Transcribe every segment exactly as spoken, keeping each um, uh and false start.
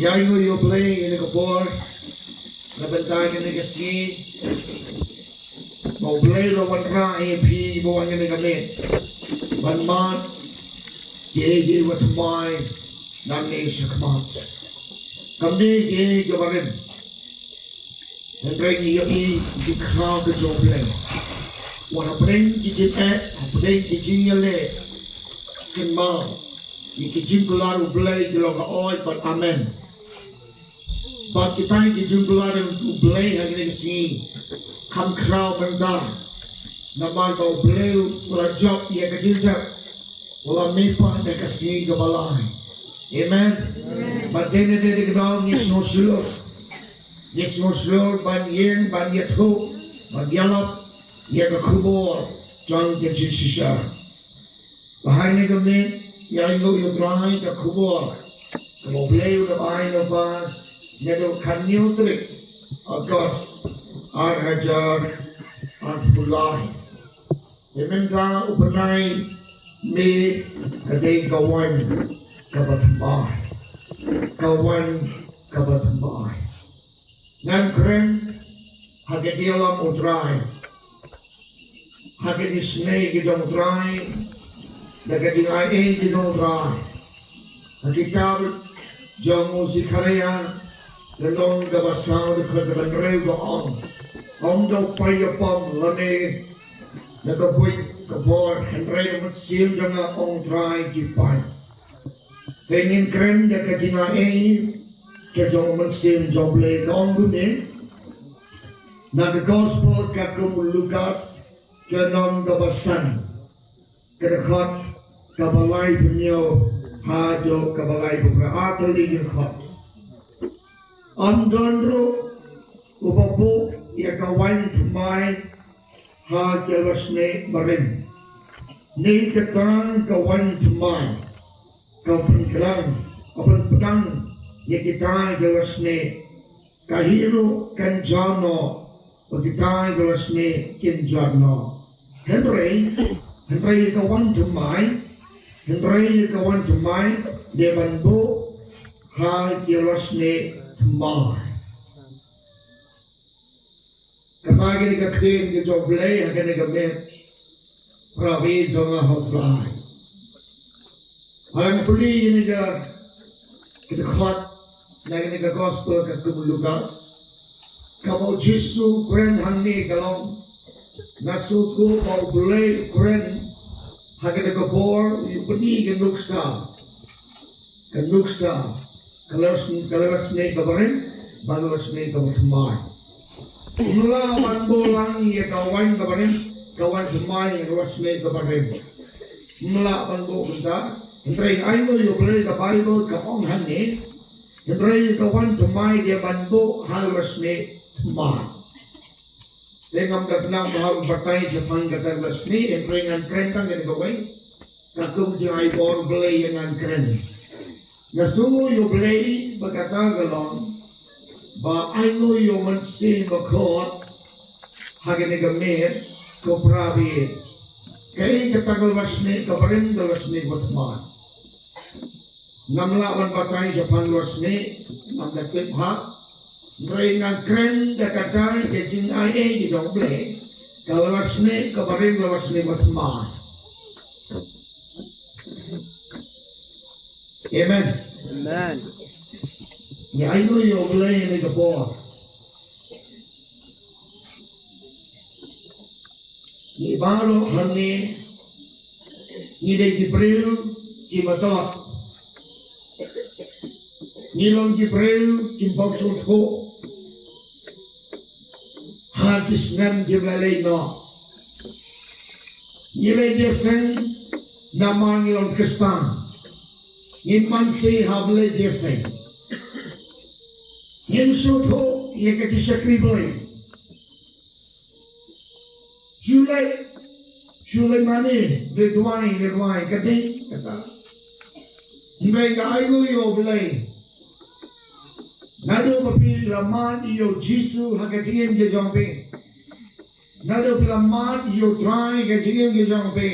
Ïa, ainguh ïa U Blei ïa kane ka por, na ka bynta kane ka sngi ba U Blei u la wanrah ïa phi ba wan kane ka miet ban mad kiei kiei kiba thymmai nangne shakhmat. Kam dei kiei kiei kiba rim. Hynrei ngi ïohi ki jingkhraw ka jong U Blei. Wat hapdeng ki jingeh, hapdeng ki jingïaleh, kynmaw ïa ki jingkular U Blei ki long ka oid bad amen. Bad kita ki jingkular U Blei ha kane ka sngi kam khraw mynta, namar ba U Blei u la jop ïa ka jingjop. Wat la mih pat da ka sngi kaba lai. Amen. Bad dei na dei ka daw ngi sngewshlur, ngi sngewshlur ban ïeng, ban ïathuh, ban ïalap ïa ka khubor jong ka jingshisha. Ba ha kane ka miet, ïa, ainguh ïa U Trai ka khubor kaba U Blei u la ai lypa naduh ka hynñiew tarik August ar hajar arphew lai. Te mynta u bnai May ka dei ka waiñ kaba thymmai. Ka waiñ kaba thymmai. Ngan kren ha ka jingïalam U Trai, ha ka jingisynei ka jong U Trai, da ka jingai ei ka jong U Trai. Ha ka kitab jong u Sekharaïah, ka lynnong kaba saw, dkhot kaba hynriew ka ong, ym da u paid ïapom lane da ka buit ka bor, hynrei da u Mynsiem jong nga, ong U Trai, ki paid. Te ngin kren da ka jingai ei ka jong u Mynsiem jong U Blei, ka ong kumne na ka Gospel katkum u Lukas, ka lynnong kaba san, ka dkhot kaba laiphew hynñiew haduh kaba laiphew phra, ar tylli ki dkhot. Ym don ruh uba buh ïa ka waiñ thymmai ha ki lwar snieh barim. Ngi, kata ka waiñ thymmai ka pynkylla, ka pynpdang ïa kita ki lwar snieh. Ka hi ruh kan jaw noh, bad kita ki lwar snieh kin jot noh. Hynrei, hynrei ka waiñ thymmai, hynrei ka waiñ thymmai dei ban buh ha ki lwar snieh thymmai. Kata kane ka ktien ka jong U Blei ha kane ka miet. Para bangeit jong nga ha U Trai, haba nga pule ïa kane ka, ka dkhot na kane ka Gospel katkum u Lukas, kaba U Jisu u kren hangne ka long, nga sngewthuh ba U Blei u kren ha kane ka por u pyni ka nuksa, ka nuksa, ka lwar sn-, ka lwar snieh kaba rim bad ka lwar snieh kaba thymmai. Ym lah ban buh lang ïa ka waiñ kaba rim, ka waiñ thymmai ïa ka lwar snieh kaba rim. Ym lah ban buh kumta. Hynrei ainguh ïa U Blei, ka Baibl ka ong hangne, hynrei ïa ka waiñ thymmai dei ban buh ha ka lwar snieh thymmai. Te ngam da pynang bha ban batai shaphang kata ka lwar snieh, hynrei ngan kren tang kane kawei. Katkum ka jingai bor U Blei ïa ngan kren. Nga sngewnguh ïa U Blei ba kata ka long ba ainguh ïa U Mynsiem Bakhuid ha kane ka miet, ko para bangeit. Kaei kata ka lwar snieh kaba rim, ka lwar snieh kaba thymmai? Ngam lah ban batai shaphang lwar snieh, ngam da tip bha. Hynrei ngan kren da kata ka jingai ei ka jong U Blei, ka lwar snieh kaba rim, ka lwar snieh kaba thymmai. Amen. Amen. Ngi ainguh ïa U Blei ha kane ka por. Ngi baroh hangne ngi dei ki briew kiba tlot. Ngi long ki briew kiba bym sngewthuh ha ki snem kiba la leit noh. Ngi leit jingïaseng namar ngi long Khristan. Ngim banse ha ba leit jingïaseng. Ngim sngewthuh ïa ka jingshakri Blei. Shu leit, shu leit mane, leit duwai, leit duwai, ka dei kata. Hynrei nga ainguh ïa U Blei, naduh ba phi la mad ïa U Jisu ha ka jingim ka jong phi, naduh phi la mad ïa U Trai ha ka jingim ka jong phi,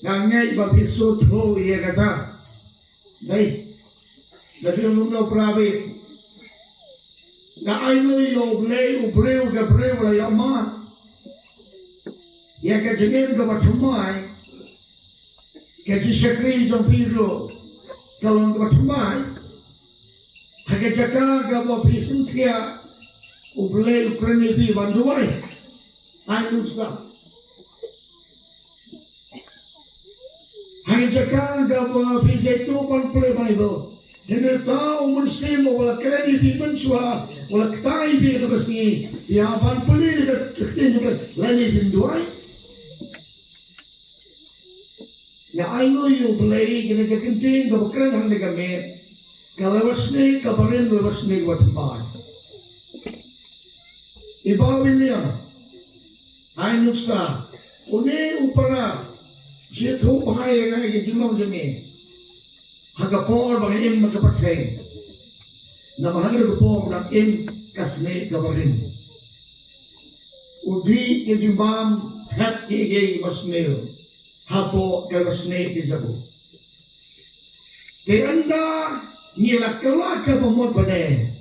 nga ngeit ba phi sngewthuh ïa kata. Dei, Nga dei u nongpra bad nga ainguh ïa U Blei, u briew ka briew la ïa ma. Ïa ka jingim kaba thymmai, ka jingshakri jong phi ruh ka long kaba thymmai. Ha ka jaka kaba phi sngewthuh, U Blei u kren ïa phi ban duwai. Ai nuksa. Ha ka jaka kaba phi jaituh ban pule Baibl, hynrei uta u Mynsiem u la kren ïa phi mynshuwa, u la kyntait ïa phi ha ka sngi, ïa ban pule ïa ka ktien jong U Blei, lane phin duwai. Nga ainguh ïa U Blei, kane ka ktien kaba kren hangne ka met, ka lewbeiñ snem kaba rim, lewbeiñ snem kaba thymmai. I Bah William, ai nuksa, une u para, shi thum bha ïa nga ïa ka jinglong jong ngi. Ha ka por ba nga im ha ka pyrthei. Namar ha ka por ba nga im ka snem kaba rim. U dih ka jingbam, thep kiei kiei ba sniew. Hapoh ka lewbeiñ snem ka jong u. Te ynda ngi la kylla kaba mut ba ne,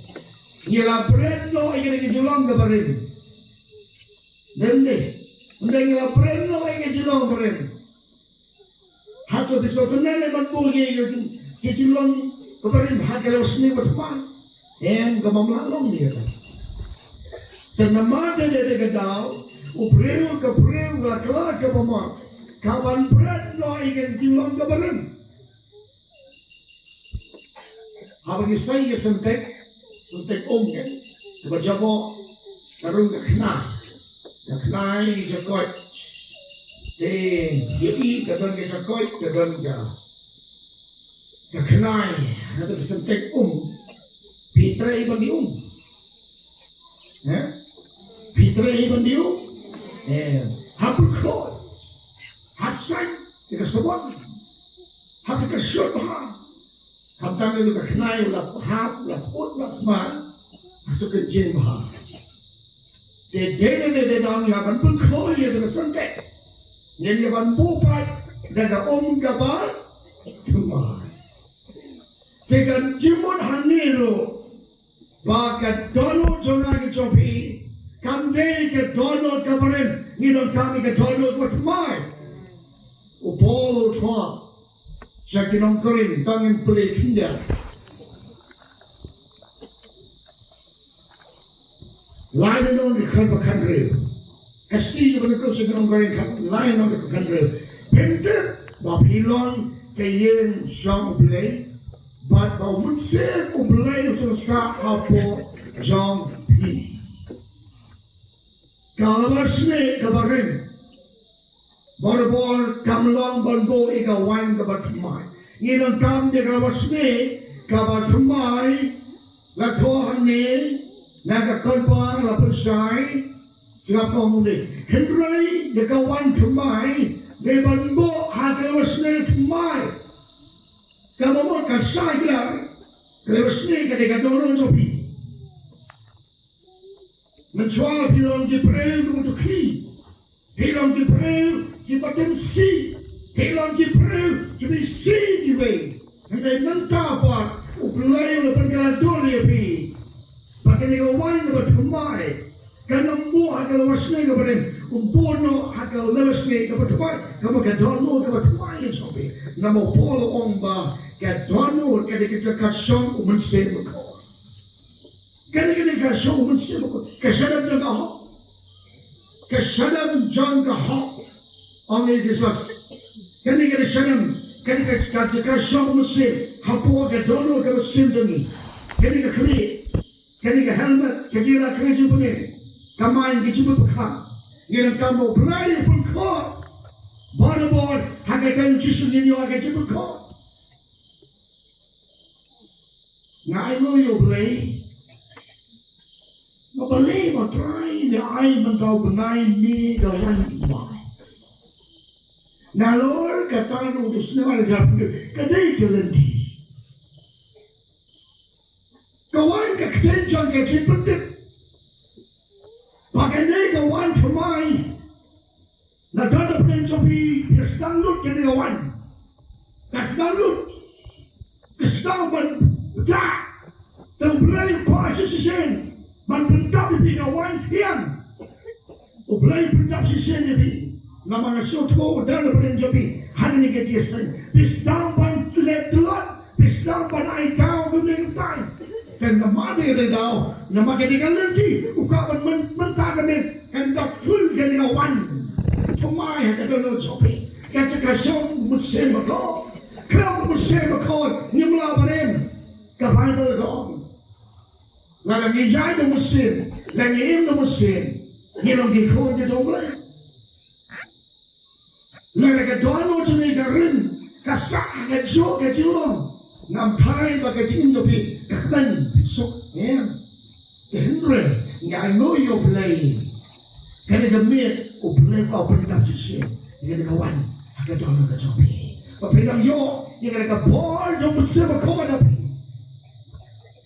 ngi la bret noh ïa kane ka jinglong kaba rim. Dei ne, ynda ngi la bret noh ïa ka jinglong ba rim, hato phi sngewtynnad lei ban buh ïa ka jing, ka jinglong kaba rim ha ka lewbeiñ snem ba thymmai? Em, ka bym lah long ïa ka. Te namar ba dei, dei ka daw, u briew, ka briew, ka la kylla kaba mut, ka ban bret noh ïa ka jinglong kaba rim. Haba ngi sei ïa ka syntek, syntek um kan, kaba jaboh, ka rung ka khnai, ka khnai jakoit. Te ïa i ka don ka jakoit, ka don ka, ka khnai, hato ka syntek um, phi trei ban die um? He? Phi trei ban die um? He. Hap pyrkhat. Hap sait ïa ka sabon. Hap ïa ka shlur bha. Khamtam ïa ka khnai la hap, la phut, la sma. Ha shu kynjing bha. Te dei ne dei, dei dang ïa ban pynkhoi ïa ka syntek. Ngin ïa ban buh pat da ka um kaba thymmai. Te ka jingmut hangne ruh ba ka dohnud jong nga, ka jong phi, kam dei ka dohnud kaba rim, ngi donkam ïa ka dohnud kaba thymmai. U Paul u thoh sha ki nong Korinth, tang ngin pule khyndiat. Lai na nong dkhot ba khathynriew. Ka sngewthuh ba ngi kut sha ka nong Korinth khatlai na nong dkhot ba khathynriew. Phin tip ba phi long ka ïing jong U Blei, bad ba U Mynsiem U Blei u sah hapoh jong phi. Ka lawasne kaba rim. Barabor kam long ban buh ïa ka wain kaba thymmai. Ngi donkam ïa ka lawasne kaba thymmai, la thoh hangne na ka kyrpang la pynshai. Sngap ka ong de. Hynrei ïa ka wain thymmai dei ban buh ha ka lawasne thymmai. Kaba mut ka shai klar, ka lawasne ka dei ka dohnud jong phi. Mynshuwa phi long ki briew kiba dukhi. Phi long ki briew kiba tyngshaiñ. Phi long ki briew kiba isih iwei. Hynrei mynta pat U Blei u la pynkylla dur ïa phi. Ba kane ka wain kaba thymmai kan ym buh ha ka lawasne kaba rim, un buh noh ha ka lawasne kaba thymmai, kaba ka dohnud kaba thymmai ka jong phi. Namar U Paul u ong ba ka dohnud ka dei ka jaka shong U Mynsiem Bakhuid. Kane ka dei ka shong U Mynsiem Bakhuid, ka shadem jong ka hok. Ka shadem jong ka hok. Ong u Jisu. Kane ka dei shadem, kane ka, ka, ka shong U Mynsiem, hapoh ka dohnud ka mynsiem jong ngi. Kane ka khlieh, kane ka helmet, ka jingïakhun jingpynim, ka main ka jingpyrkhat. Ngi donkam ba U Blei un pynkhot. Barabor ha ka kyrteng Jisu ngin ïoh ka jingpynkhot. Nga ainguh ïa U Blei. Nga balei ba Trai me ai mynta u bnai me da wan mai. Nalor kata ruh u snem ar hajar hynriew ka dei ka lynti. Ka wan ka ktien jong ka jingpyntip. Ba kane ka wan thymmai. Na don na pdeng jong phi, phi sdang lut kane ka wan. Ka sdang lut. Ka sdang ban, ka Blei u kwah shisien ban pyndap ïa phi ka waiñ thiang. U Blei u pyndap shisien ïa phi. Namar nga sngewthuh u don na pdeng jong phi ha kane ka jingïaseng. Phi sdang ban leh tlot, phi sdang ban ai daw kumne kumtai. Te namar kata ka daw, namar kata ka lynti, u kwah ban myn-, mynta ka miet kan da full kane ka waiñ thymmai ha ka dohnud jong phi. Ka jaka shong mynsiem bakhuid. Khlem mynsiem bakhuid ngim lah ban im. Ka Baibl ka ong, lada ngi ïaid da u Mynsiem, lada ngi im da u Mynsiem, ngi long ki khun ki jong U Blei. Lada ka dohnud jong ngi ka rim, ka sah, ka jong, ka jinglong, ngam tharai ba ka jingim jong phi ka kmen suk, em. Te hynrei ngi ainguh ïa U Blei. Kane ka miet U Blei u pyndap shisien ïa kane ka waiñ ha ka dohnud ka jong phi. Ba phin nang ïoh ïa kane ka bor jong U Mynsiem Bakhuid ha phi.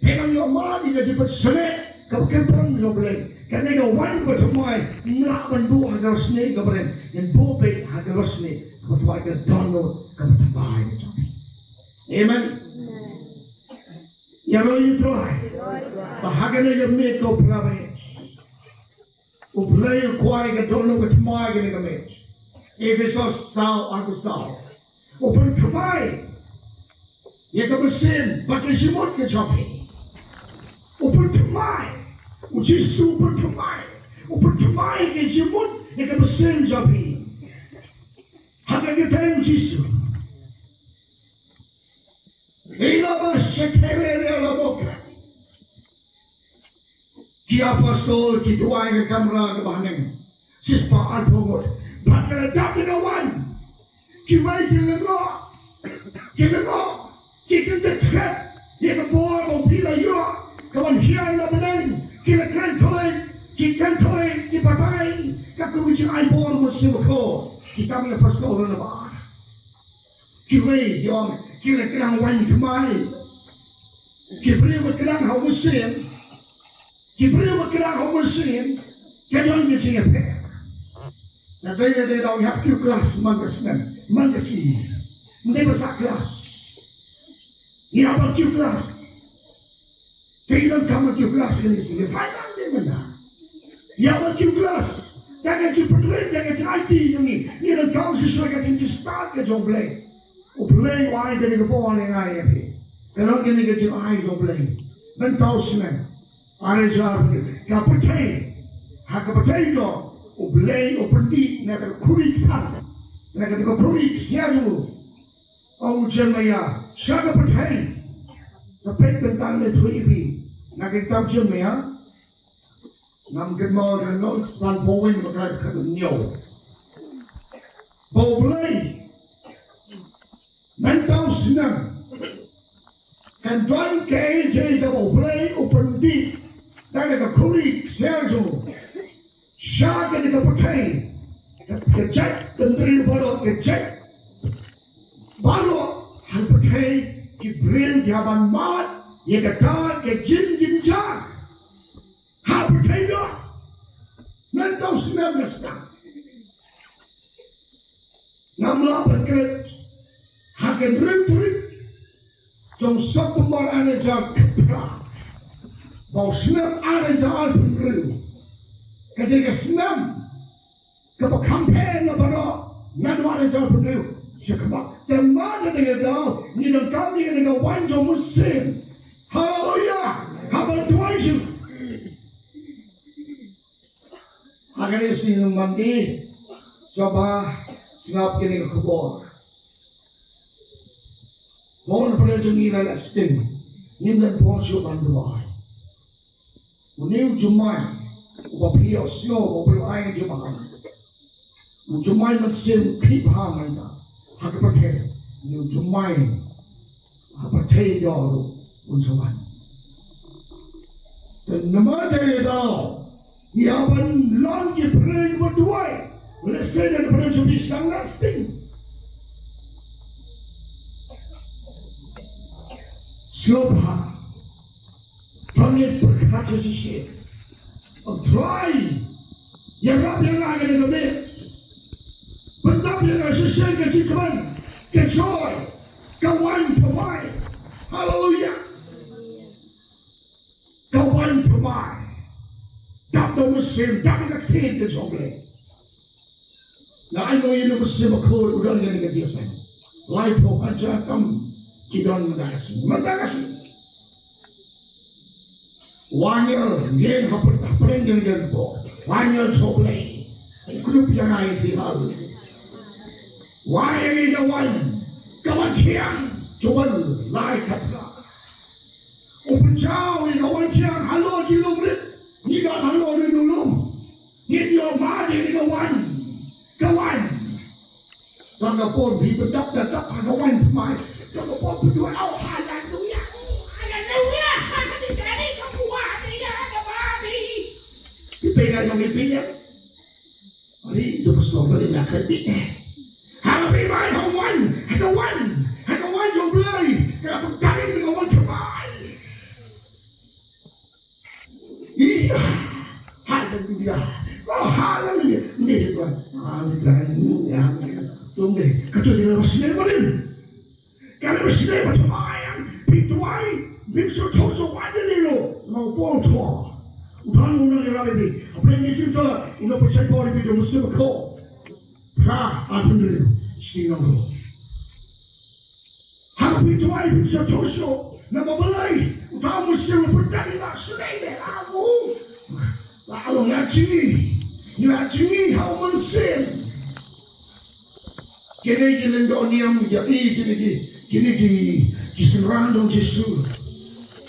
Phin nang ïoh mad ïa ka jingpynshlur kaba kyrpang jong U Blei. Kane ka waiñ kaba thymmai, ym lah ban buh ha ka roshni kaba rim, ngin buh beit ha ka roshni kaba thymmai, ka dohnud kaba thymmai ka jong phi. Amen. Ïaroh ïa U Trai. Ba ha kane ka miet ko para bangeit, U Blei u kwah ïa ka dohnud ka thymmai kane ka miet. Ephesos saw, arphew saw. U pynthymmai ïa ka mynsiem bad ka jingmut ka jong phi. U pynthymmai, U Jisu u pynthymmai, u pynthymmai ïa ka jingmut ïa ka mynsiem jong phi. Ha ka kyrteng U Jisu. Ila ba shakere ne la boka. Ki apostol ki duwai ha ka kamra kaba haneng. Shispah arphew ngut. Bad ka la dap ïa ka waiñ, kiwei ki lyngngoh, ki lyngngoh, ki kyntiew thret ïa ka bor ba U Blei u la ïoh, ka ban hiar na bneng. Ki la kren thylliej, ki kren thylliej, ki batai, ka kum ka jingai bor U Mynsiem Bakhuid. Ki kam ïa apostol na ba ar. Kiwei ki ong, ki la kdang waiñ thymmai. Ki briew ba kdang ha u mynsiem, ki briew ba kdang ha u mynsiem, ki don ki jingïapher. Nga dei, nga dei, nga dei, ngi hap kiew klas man ka snem, man ka sngi. Ym dei ba sah klas. Ngi hap ban kiew klas. Te ngi donkam ban kiew klas kane ka sngi, phi ïa nang dei mynta. Ïa ban kiew klas da ka jingpynrit, da ka jingaiti jong ngi. Ngi donkam shisha ka jingstad ka jong U Blei. U Blei u ai kane ka bor ïa nga ïa phi. Ka long kane ka jingai jong U Blei. Mynta u snem ar hajar arphew, ka pyrthei, ha ka pyrthei ka, U Blei u pyndih na ka khuri kthan, na ka khuri ksiar jong u. Ong u Jeremaïah sha ka pyrthei. Sa peit bynta ne thui ibi na ka kitab Jeremaïah. Ngam kynmaw, ka nong sanphew wei bad ka khathynñiew. Ba U Blei, mynta u snem kan don kaei kaei kaba U Blei u pyndih da ka khuri ksiar jong u. Sha kane ka pyrthei, ka, ka jaitbynriew baroh, ka jait baroh ha pyrthei, ki briew ki hap ban mad ïa kata ka jingjynjar ha pyrthei. Don, mynta u snem nga sdang, ngam lah ban klet, ha ka hynriew tarik jong September ar hajar khatphra, ba u snem ar hajar arphew hynriew ka dei ka snem kaba kham pher na baroh, naduh ar hajar arphew hynriew sha khmat. Te man la dei ka daw, ngi donkam ïa kane ka waiñ jong u Mynsiem. Haleluya. Haba duwai sha Ha kane ka sngi Monday, sngap, sngap kane ka khubor. Bun na pdeng jong ngi la leh sting, ngim don por shuh ban duwai. Une u jumai uba phi ïohsngew ba u briew ai jumai, u jumai mynsiem khih bha mynta ha ka pyrthei. Une u jumai ha pyrthei ïoh ruh un sa wan. Te namar kata ka daw ngi hap ban long ki briew ba duwai. Lehse na pdeng jong phi sdang leh sting. Sngewbha, pynïaid pyrkhat shisha. Ong Trai, ïarap ïa nga ha kane ka miet. Pyndap ïa nga shisien ka jingkmen, ka joy, ka waiñ thymmai. Haleluya. Mynsiem, dap ïa ka ktien ka jong U Blei. Nga ai nguh ïa u Mynsiem Bakhuid u don ha kane ka jingïaseng. Laiphew hajar tam ki don mynta ka sngi. Mynta ka sngi. Waniel, ngin hapdeng, hapdeng ngin, ngin bok. Waniel, to Blei. Kdup ïa nga ïa phi, haleluya. Waniel ïa ka waiñ, ka waiñ thiang, Joel lai khatphra. U pynjaw ïa ka waiñ thiang halor ki lum rit. Ngi don halor rit u lum. Ngin ïoh mad ïa ka waiñ. Ka waiñ. Don ka por phi pyndap da dap ha ka waiñ thymmai. Don ka por phi duwai, oh, haleluya. Oh, haleluya. Haleluya. Ka buah haleluya ka ba di. Phi pyngai nong phi pyngai. Ari, to pastor ba leh na kredit eh. Ha ka phi bai ha waiñ, ha ka waiñ, ha ka waiñ jong U Blei. Ka pyndap ïa ka waiñ thymmai. Iya. Haleluya. Oh, haleluya. Ni ba. Ah, ni trai ni ya. Tum deh. Kata dia mesti ni ba ni. Ka leh ba shisha ba thymmai, phi duwai, bym sngewthuh shuh wat ïa ni ruh, nga u Paul thaw. U don u nongïarap ïa phi. Hapdeng ki jingthoh, u nongpynshai bor ïa phi da u Mynsiem Bakhuid. Phra, arphew hynriew, shi nong ruh. Haba phi duwai, bym sngewthuh shuh, namar balei, uta u Mynsiem u pyndap ïa nga shisha de, la u. La u nga jngi, nga jngi ha u Mynsiem. Kine ki lyngdoh niam ïa i kine ki, kine ki, ki synran jong Jisu.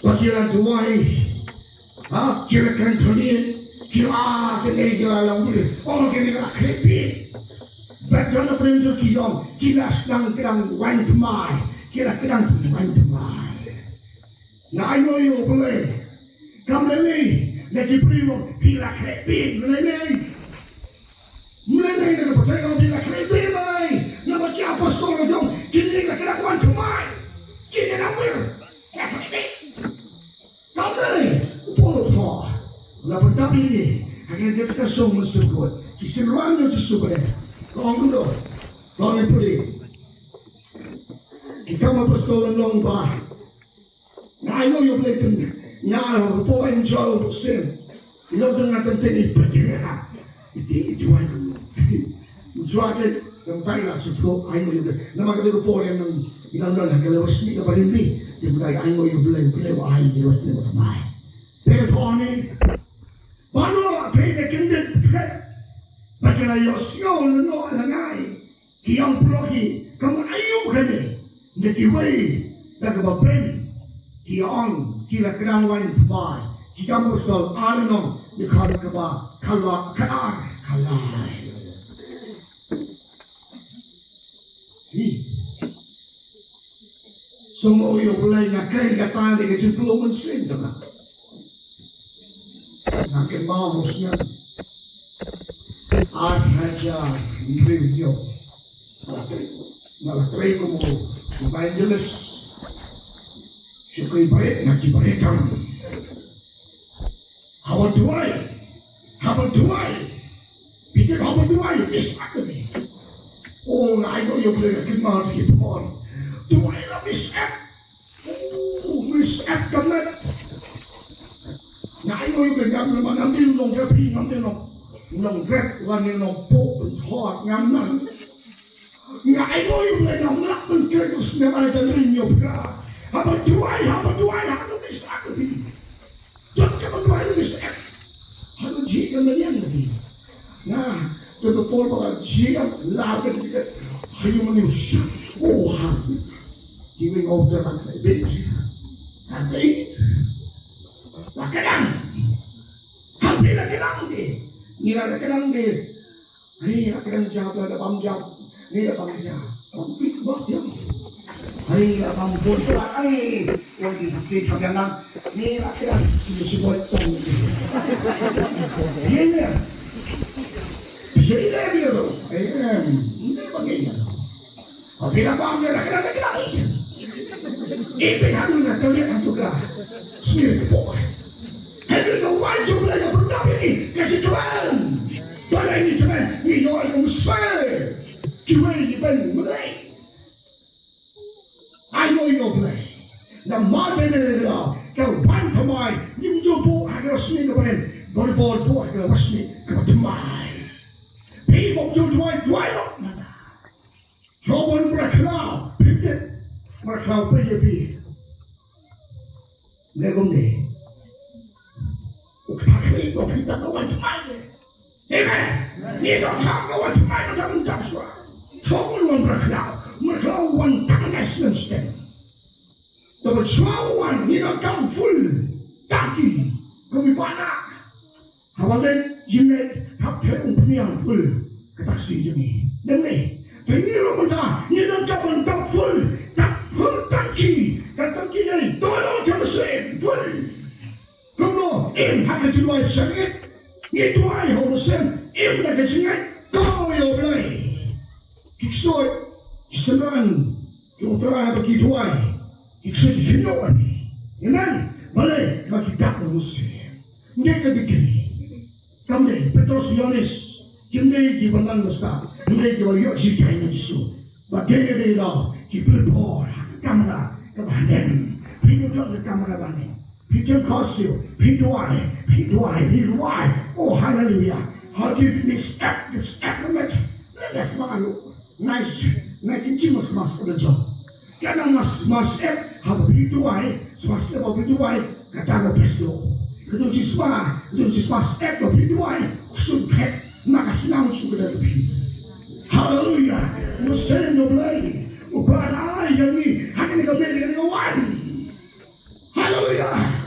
Ba ki la duwai. Ha, ki la kren thylliej. Ki la, kine ki la long wir. Oh, kine ki la khleh bieit. Bad don na pdeng jong ki ong, ki la sdang kdang waiñ thymmai. Ki la kdang waiñ thymmai. Nga ai nguh ïa U Blei. Kam lei lei, na ki briew ki la khleh bieit, lei lei. Mlei na ka pyrthei ka la khleh bieit mlei. Namar ki apostol ka jong kine la khleh wan thymmai. Kine na wir la khleh bieit. Ka mlei u Paul u thoh la pyndap ïa ngi ha kane ka jaka song Mynsiem Bakhuid. Ki synran jong Jisu Blei. Ka ong kumno? Ka ong ïa phi. Ki Kam Apostol lynnong ba Nga ai nguh ïa U Blei, tang nga ha ka por ba nga ju buh sien. Ïa u jong nga tang teng i pynjah. Iti i juai ka nguh. Juai ka tang tai la shu ai nguh ïa U Blei. Namar ka dei ka por ïa nang, ïa nang don ha ka level sni ka barim ni. Te mynta ai nguh ïa U Blei, U Blei u ai ïa ka level sni ka thymmai. Te ka thong ni. Ba no te ka kyndit thret. Ba ki la ïohsngew lyngngoh lyngngai. Ki ong, pyrshah ki, ka mut aïu kane? Nda kiwei da kaba beiñ ki ong ki la kdang waiñ thymmai. Ki Kam Apostol ar lynnong, dkhot kaba kala, kala, kala. Hi. Sngewbha ïa U Blei, nga kren kata da ka jingpynlong mynsiem jong nga. Nga kynmaw ha u snem ar hajar hynriew hynñiew. Nga la trei, nga la trei kum u evangelist. Shu ki barit, nga ki barit tam. Haba duwai, haba duwai. Phi tip haba duwai, miss up ni. Oh, nga ai nguh ïa U Blei, nga kynmaw ki por. Duwai la miss up. Oh, miss up ka met. Nga ai nguh ïa U Blei, ngam, ngam dei nongrep hi, ngam dei nong, nongrep, wan ngi nongpoh, nonghot, ngam nang. Nga ai nguh ïa U Blei, ngam lah ban kren u snem ar hajar hynriew hynñiew phra. Haba duwai, haba duwai, haba duwai sa ka bi. Jot ka ban duwai ruh ka sep. Haba jia ka ban ïeng lagi. Nga, to ka por ba la jia, la ka jia. Hayu mani usah. Oh, ha. Ki wing of the land, bit. Hati. La ka dang. Hampir la ka dang de. Ngi la ka dang de. Ngi la kren jam, la da bam jam. Ngi la bam jam. Bam pik bam jam. Ngi la bam bun. Ai, wan di si kam yang nang. Ngi la kren si si boy tong. Ye ye. Ye ye ye. Ai, ngi bam ye ye. Phi la bam ne la kren la kren. Ipin hanu na talian tu ka. Sngewbha. Hynrei ka waiñ jong U Blei ka pyndap ïa ngi ka jingkmen. Balei ngi kmen? Ngi ïoh ïa u Mynsiem. Kiwei ki ban mlei. Ai nguh ïa U Blei. Namar te ne ne ka waiñ thymmai ngim ju buh ha ka sngi ka bneng. Bor bor bor ka wasni ka tmai. Phi bok jo duai duai lo nana. Chobon bra khlaw phi te bra khlaw phi ye phi. Ne gom ne. U kata khlaw phi ta ka wan tmai. Amen. Ni dok tam ka wan tmai ka tam tam sua. Chobon wan bra khlaw bra khlaw wan tam na snem stem. Tang ba shuwa wan ngi donkam full tangki. Kumi bana. Haba leit jingngeit hap phet umphniang full ka taksi jong ngi. Dang dei. Te ngi ruh mynta ngi donkam ban tap full, tap full tangki. Ka tangki dei to dong ka mynsiem full. Kumno im ha ka jingduwai shakrit. Ngi duwai ha u mynsiem im da ka jingngeit. Ko ïa U Blei. Ki ksuid ki synran jong U Trai ba ki duwai ki ksuid ki khynñiuh. Amen. Balei? Ba ki dap da u mynsiem. Ym dei ka degree. Kam dei Petros Ïoannis kim dei kiba nang ba stad. Ym dei kiba ïoh jinghikai na Jisu. Ba dei dei daw ki pynbor ha ka kamra kaba hynmen. Phi ïoh ka kamra ba hynmen. Phi jem khos ïoh, phi duwai, phi duwai, phi duwai. Oh, hallelujah. How do you miss app, this app, the match? Let us smile. Nice, nice, kin chim mas mas the job. Kana mas mas app, haba phi duwai, mas app haba phi duwai, kata ka best do. Kata chi sma, kata chi mas app haba phi duwai, kusum phet, maka snam shu kata phi. Hallelujah. Musen do Blei. Ukara yang ni, hanya ni ka beli ni ka wan. Hallelujah.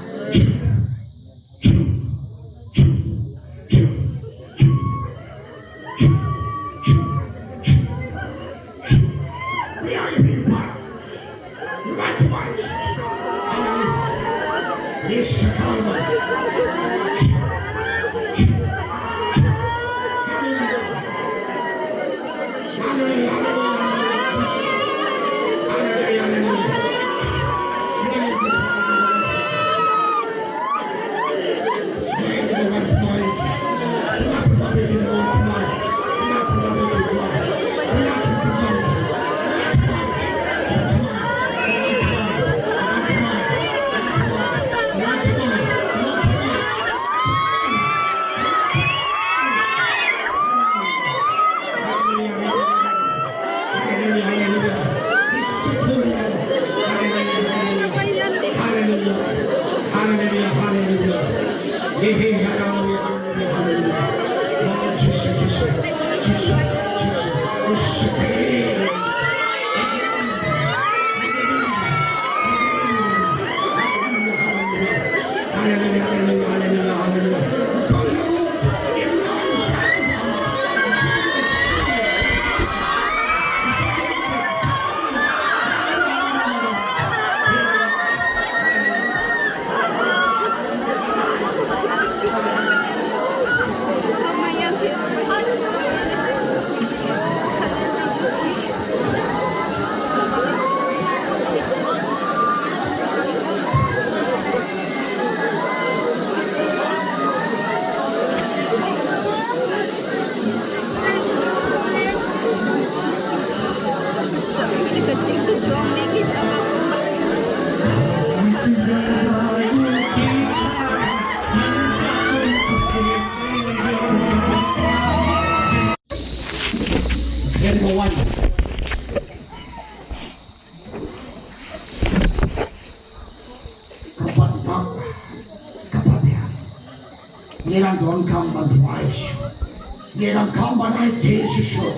Ka pat dap, ka pat biang. Ngi dang donkam ban duwai shuh. Ngi donkam ban aiti shuh shuh.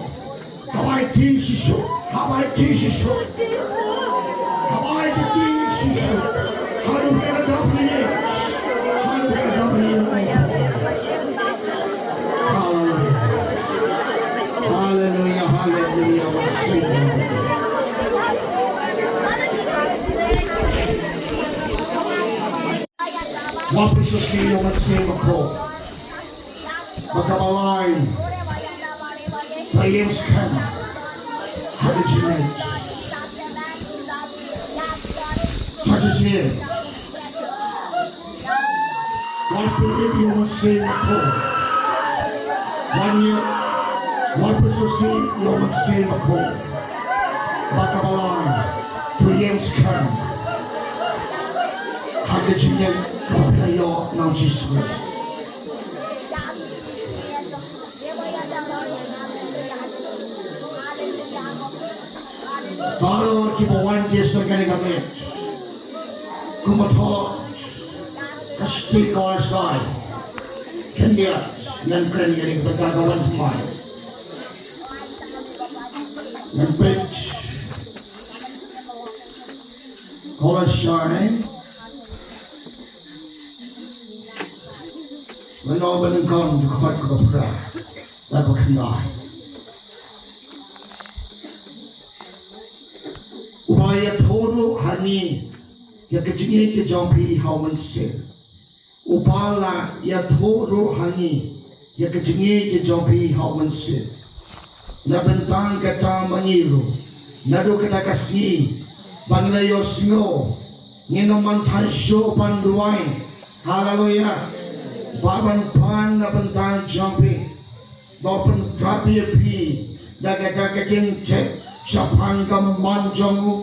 Haba aiti shuh shuh. Haba aiti shuh shuh. Haba aiti shuh shuh. Haduh ka dap ni. Haduh ka dap ni. Haleluya. Haleluya, haleluya. Wat pynsuhsih ïa u Mynsiem Bakhuid. Ba kaba lai. Ba ïeng skhem. Ha ka jingngeit. Sa shisien. Wat pynlip ïa u Mynsiem Bakhuid. Wat ïa, wat pynsuhsih ïa u Mynsiem Bakhuid. Ba kaba lai. To ïeng skhem. Ha ka jingngeit kaba phi la ïoh na u Jisu Khrist. Yes, we're gonna go in. Kumba thoh ka state chorus line. Khyndiat ngan kren ïa kane ka bynta ka wan thymmai. Ngan peit chorus line. Mynno ba nyngkong dkhot kaba phra bad ba khyndai. Uba ïathuh ruh ha ngi ïa ka jingïeit ka jong phi ha u Mynsiem. Uba la ïathuh ruh ha ngi ïa ka jingïeit ka jong phi ha u Mynsiem. Na bynta kata ma ngi ruh, naduh kata ka sngi ba ngi la ïohsngew, ngin ym man thaw shuh ban duwai. Haleluya. Ba ban pan na bynta jong phi. Ba u pyntrei ïa phi da kata ka jingtip shaphang ka mon jong u,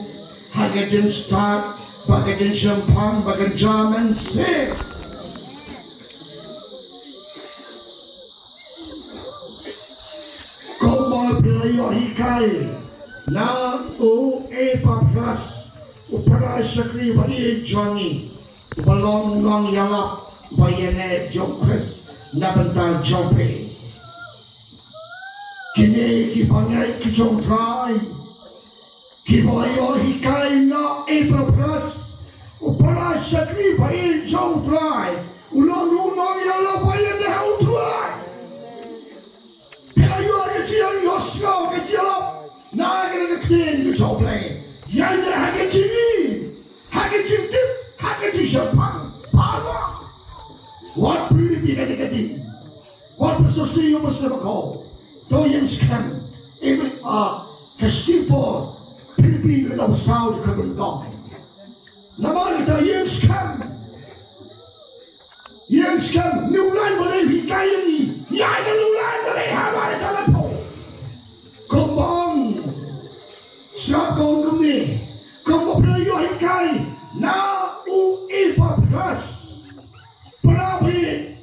ha ka jingstad bad ka jingshemphang bad ka jingmynsiem. Kumba phi la ïoh hikai na u Epapras, u para shakri ba ïeit jong ngi, uba long u nongïalap ba ïeit jong u Khrist na bynta jong phi. Kine ki bangeit ki jong u Trai, kiba ïoh hikai na u Epapras, u para shakri ba ïeit jong u Trai, u long u nongïalap ba ïeit u Trai. Phi la ïoh ka jingïohsngew, ka jingïalap na kane ka ktien ka jong U Blei. Ïa kane ha ka jingim, ha ka jingtip, ha ka jingshemphang. Ba wat pynlip ïa kane ka ding. Wat pynsngewsih ïa u Mynsiem Bakhuid. To ïeng skhem. Ïa ka, ah, ka Shithi Paul Philippi lynnong saw dkhot nyngkong. Namar kata ïeng skhem. Ïeng skhem, une u lain ba la hikai ïa ngi. Ïa une u lain ba la hikai ïa ngi, jong ngi. Kumba ong, sngap kumne. Kumba phi la ïoh hikai na u Epapras, para bangeit,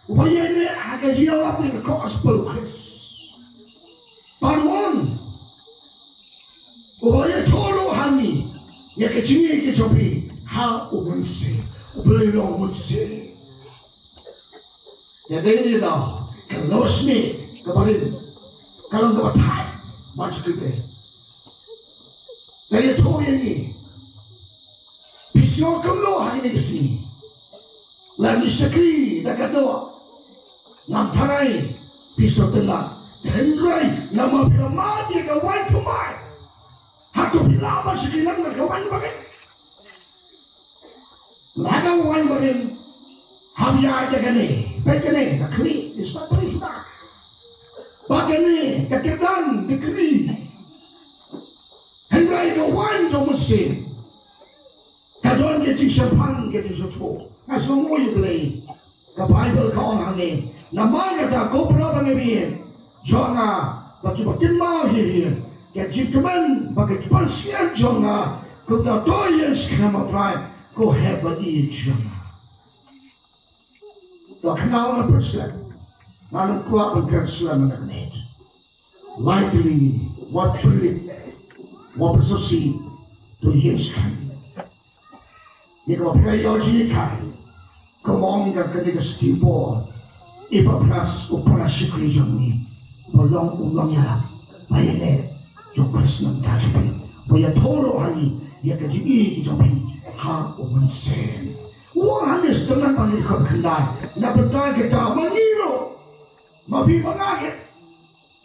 uba ïeit ha ka jingïalap ïa ka gospel u Khrist. Bad u ong, uba ïathuh ruh ha ngi ïa ka jingïeit ka jong phi ha u Mynsiem. U Blei u long u Mynsiem. Ïa dei ne daw ka losne kaba rim, ka long kaba thait ban sha U Blei. Ka ïathuh ïa ngi. Phi sngew kumno ha kine ki sngi? Lada ngi shakri da ka doh, ngam tharai phi sngewtynnat. Hynrei namar phi la mad ïa ka wain thymmai, hato phi lah ban shakri lang da ka wain barim? La ka wain barim, hap ïaid da kane, peit kane, ka khlieh, is not very sweet. Ba kane, ka kyrdan, ka khlieh. Hynrei ka wain jong u Mynsiem ka don ka jingshemphang, ka jingsngewthuh. Nga sngewbha ïa U Blei. Ka Baibl ka ong hangne, namar kata ko para bangeit jong nga, bad kiba kynmaw hi ïa ka jingkmen bad ka jingpynsngiat jong nga, kumta to ïeng skhem ha U Trai, ko hep bad ïeit jong nga. To kynmaw, nga pynslem, nga nym kwah ban kren slem na ka miet. Lightly, wat pynlip, wat pynsngewsih, to ïeng skhem. Ïa kaba phi la ïoh jinghikai, kumba ong ka kane ka shithi Paul, Epapras u para shakri jong ngi, uba long u nongïalap ba ïeit jong u Khrist na bynta jong phi, ba ïathuh ruh ha ngi ïa ka jingïeit ka jong phi ha u Mynsiem. U ong hangne, sdang na ka dkhot khyndai, na bynta kita ma ngi ruh, ma phi ma nga,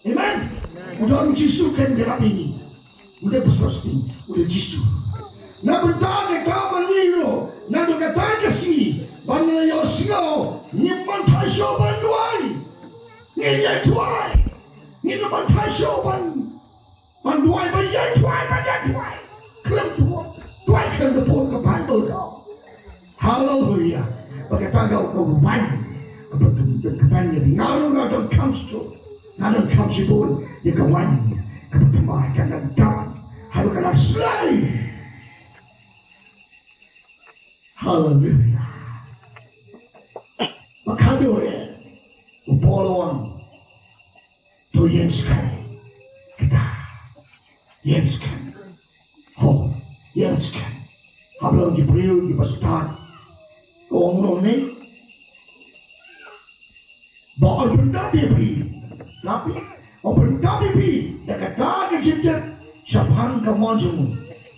amen. U don u Jisu, ken u dei Rabbi ngi, u dei Pastor Sting, u dei Jisu. Na bynta kata ma ngi ruh, naduh kata ka sngi ba ngi la ïohsngew, ngim man thaw shuh ban duwai. Ngin ïeng duwai. Ngin man thaw shuh ban Ban duwai, ban ïeng duwai, ban ïeng duwai. Khlem duwai, duwai khlem da bun, ka Baibl ka ong. Haleluya. Ba kata ka, ka wan. Ka ban, ban, ka ban ïa nga ruh nga don kam shibun. Nga don kam shibun ïa ka wan kaba thymmai, ka nang dap haduh ka la slai. Haleluya. Ba khadduh ïa u Paul u ong, to ïeng skhem. Kita ïeng skhem. Ho, Hap long ki briew kiba stad. Ka ong noh ne ba un pyndap ïa phi. Sa phi, un pyndap ïa phi da kata ka jingtip shaphang ka mon jong u,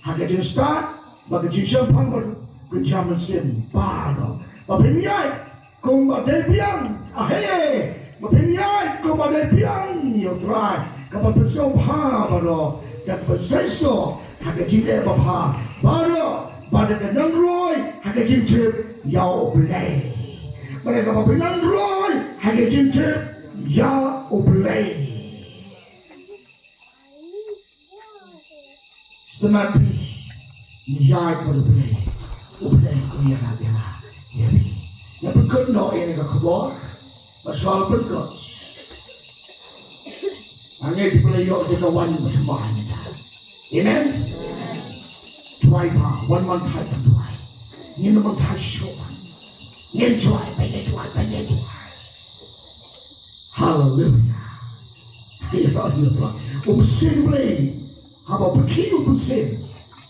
ha ka jingstad bad ka jingshemphang bad ka jingmynsiem baroh. Ba phin ïaid kumba dei biang, ahe, ba phin ïaid kumba dei biang ïa U Trai, kaba pynsngewbha baroh, da kaba seisoh ha ka jingleh babha baroh, bad da ka nongroi ha ka jingtip ïa U Blei. Bad da kaba pynongroi ha ka jingtip ïa U Blei. Sngewthuh phi, ngi ïaid bad U Blei, U Blei u ïarap ïa nga, ïa phi. Nga pynkut noh ïa kane ka khubor, ba shuwa pynkut, hangne U Blei u ïoh ïa ka wan ba thymmai. Amen. Duwai bha, wan man thait ban duwai. Ngin ym man thait shuh. Ngin duwai, ba ïa duwai, ba ïa duwai. Haleluia. Ïa, ïa, ïa. U Mynsiem Blei haba pyrkhing u Mynsiem,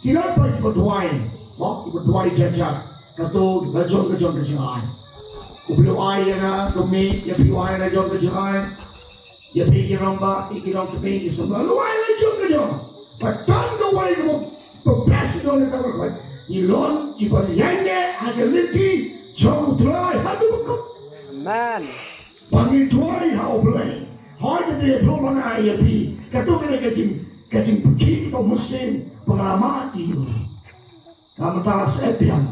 ki don pat kiba duwai, mo, kiba duwai jar jar. Kato la jong ka jong ka jingai. U Blei u ai ïa nga ka mih, ïa phi u ai la jong ka jingai. Ïa phi ki rangbah, ïa ki longkmie, ki samla, u ai la jong ka jong. Ba tang kawei kaba best ïa ka baroh. Ngi long kiba ïaineh ha ka lynti jong U Trai haduh ba kut. Amen. Ba ngin duwai ha U Blei. Hooid, te ïathuh ma nga ïa phi, kato kane ka jing, ka jingpyrkhing ka mynsiem ba nga la mad ïa u. Nga mynta la sep biang.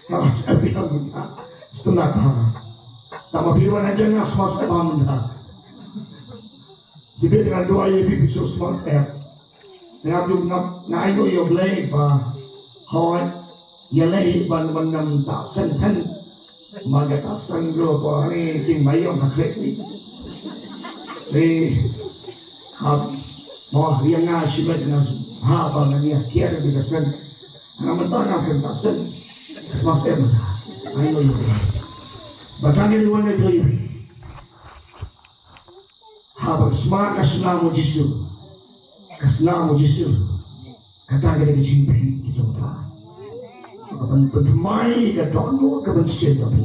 Nga la sep biang mynta. Sngewtynnat ha. Tang ma phi wan hajan nga sngewsep ha mynta. Sibit nga duwai ïa phi, phi sngewsep. Nga ju nga, nga ainguh ïa U Blei ba hooid, ïaleh ban, ban nym ta seng than. Ma ka ta seng ruh ba ni king mayong ka khrek ni. Ni hap mo ria nga shimet nga ha ba nga nia kiar di ka seng. Nga mynta nga kren ta seng. Smas em da. Ainguh ïa U Blei. Ba ka ngi di wan ïa U Blei. Haba sma ka snam u Jisu. Ka snam u Jisu. Kata ka dei ka jingpyni ka jong U Trai. Ka ban pynthymmai ka dohnud ka mynsiem jong phi.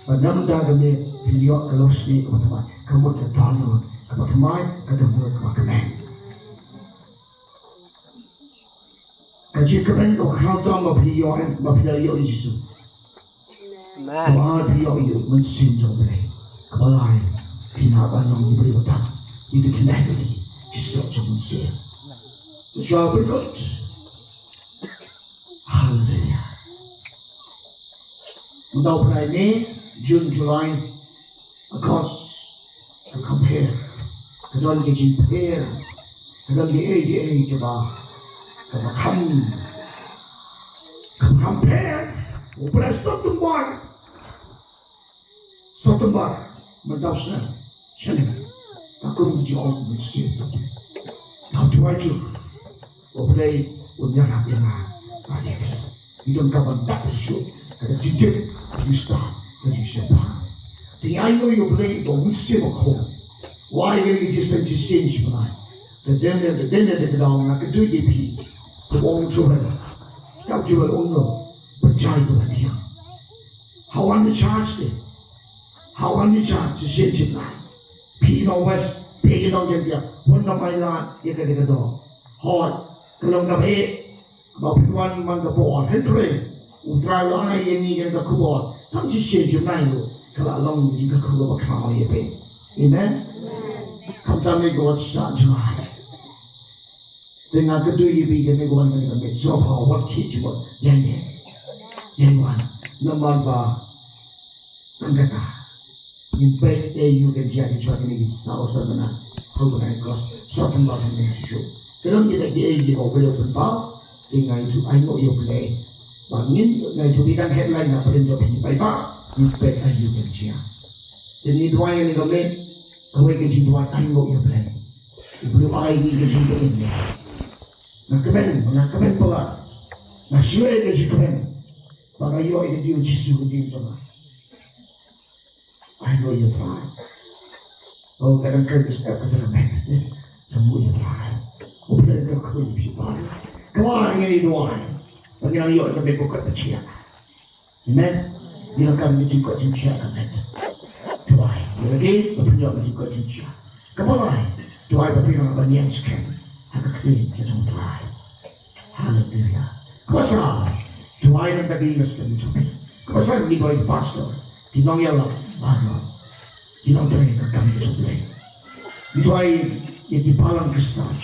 Ba namar ka mih phin ïoh ka longshni kaba thymmai. Ka mut ka dohnud kaba thymmai, ka dohnud kaba kmen. Ka jingkmen kaba khraw tam ba phi ïoh, ba phi la ïoh ïa u Jisu. Amen. Kaba phi ïoh ïa u Mynsiem jong U Blei. Kaba lai phin hap ban long ki briew ba tap ïa ki khyndai tylli ki soh jong u Mynsiem. Shuwa pyrkhat. Haleluia. Mynta u bnai May, June, July, August, ka compare. Ka don ka jingpher. Ka don kiei kiei kaba, kaba kham, kaba kham pher. U bnai September. September, mynta u snem. Shaneng, ka kum jong u Mynsiem. Ka duwai jur. U Blei un ïarap ïa nga bad ïa phi. Ngi don ka ban dap shuh ka jingtip, ka jingstad, ka jingshemphang. Te ngi ainguh ïa U Blei ba u Mynsiem Bakhuid u ai ïa ngi ka jingseng shisien shibnai. Te dei ne, te dei ne, te dei ne nga kyntu ïa phi. Te ong Joel, kitab Joel ong noh, pynjah ïa ka bathiang. Ha wan recharge te. Ha wan recharge shisien shibnai. Phi nong West, phi nong Jaintia, wan nym ailad ïa ka, ïa ka doh. Hooid, ka long kaba eh ba phin wan man ka por, hynrei U Trai u la ai ïa ngi ïa ka khubor tang shisien shibnai ruh, ka la long ïa ka khubor ba khraw ïa phi. Amen. Khamtam ïa ka wat shah jngai. Te nga kyntu ïa phi kane ka wan kane ka miet, sngewbha wat khih jubor, ïa ngi, ïa wan. Namar ba tang kata ngin peit ei ïa u kan jia ki jua kine ki saw saw bnai, haw bnai August, September, tang kane shisha. Ka don kita kiei kiba U Blei u pynpaw. Te nga ïathuh, ainguh ïa U Blei ba ngin, nga ïathuh beit tang headline na pdeng jong phi, paidbah, ngin peit ei ïa u kan jia. Te ngi duwai ïa kane ka miet, kawei ka jingduwai, ainguh ïa U Blei. U Blei u ai ïa ngi ka jingkmen. Nga kmen, nga kmen palat. Nga shu ai ka jingkmen ba nga ïoh ïa ka jingim u Jisu ka jingim jong nga. Ainguh ïa U Trai. Oh, ka dang kren ka step ka dang met. Sa nguh ïa U Trai. U Blei u kyrkhu ïa phi baroh. Come on, ngin ïa duwai. Ba ngi nang ïoh ka met ba kot ba jia. Amen. Ngi nang kam ka jingkot jingkhiah ka met. Duwai. Ïa lade ba pynïoh ka jingkot jingkhiah. Kaba lai. Duwai ba pynïoh ban ïeng skhem ha ka ktien ka jong U Blei. Haleluya. Kaba sa. Duwai nangta ka ïing ka sem jong phi. Kaba sa ngi duwai pastor, ki nongïalam baroh, ki nongtrei ka kam ka jong U Blei. Ngi duwai ïa ki balang Khristan,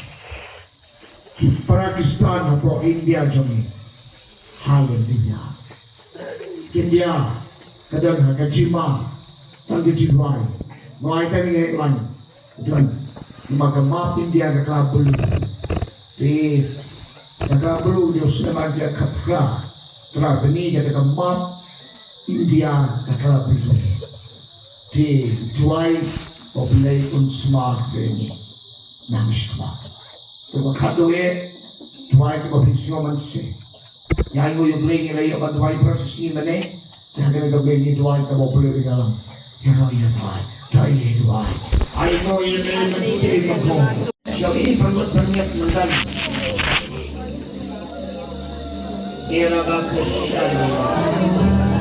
ki para Khristan hapoh India jong ngi. Haleluya. Ka India ka don ha ka jingma tang ka jingduwai. Nga ai tang ïa ka headline. Don. Namar ka map India ka la bluh. Te ka la bluh, dei u snem ar hajar khatphra. Te la bni kata ka map India ka la bluh. Te duwai ba U Blei un sumar ïa ngi. Nang sumar. Te ba khadduh eh, duwai kaba phi sngew mynsiem. Ïa, ainguh ïa U Blei ngi la ïoh ban duwai para shisien mynne. Te ha kane ka miet ngi duwai kaba U Blei u ïalam. Ïaroh ïa duwai. Duwai ïa duwai. Ainguh ïa U Blei mynsiem kaba. Sha i pynmut pynmiat mynta. Ïa la ba ka shan.